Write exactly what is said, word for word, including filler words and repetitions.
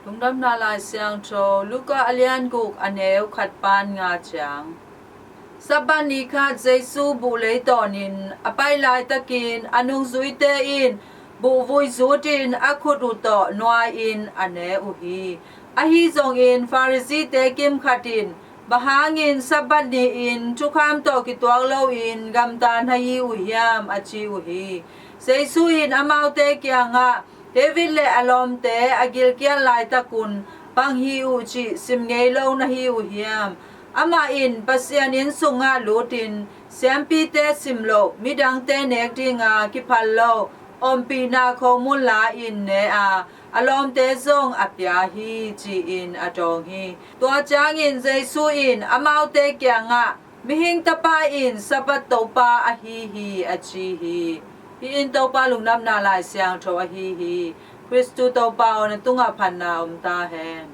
Lungdamna Lai Siangtho, Luka a lian guk, a neu khat pan nga ciang. Sabbath ni khat Jesu buh lei tawnin a pai laitakin a nungzuite in buh vui zutin a khut uh tawh nuai-in a ne uh hi. Ahi zongin Pharisee-te kim khat in, "Bang hangin Sabbath ni-in thukham tawh kituak loin gamta na hi uh hiam?" a ci uh hi. Jesu in amaute kiangah, "David le a lawmte a gilkial laitakun bang hi uh cih sim ngei lo na hi uh hiam? Amah in Pasian inn sungah lutin siampite sim loh, midangte nek dinga kiphal lo ompihna khomun la-in ne a, a lawmte zong a pia hi," ci-in a dawng hi. Tua ciangin Jesu in amaute kiangah, "Mihing Tapa in Sabbath Topa ahi hi," a ci hi. Hih in Topa Lungdamna Lai Siangtho ahi hi. Khristu Topa aw, na tungah phatna om ta hen.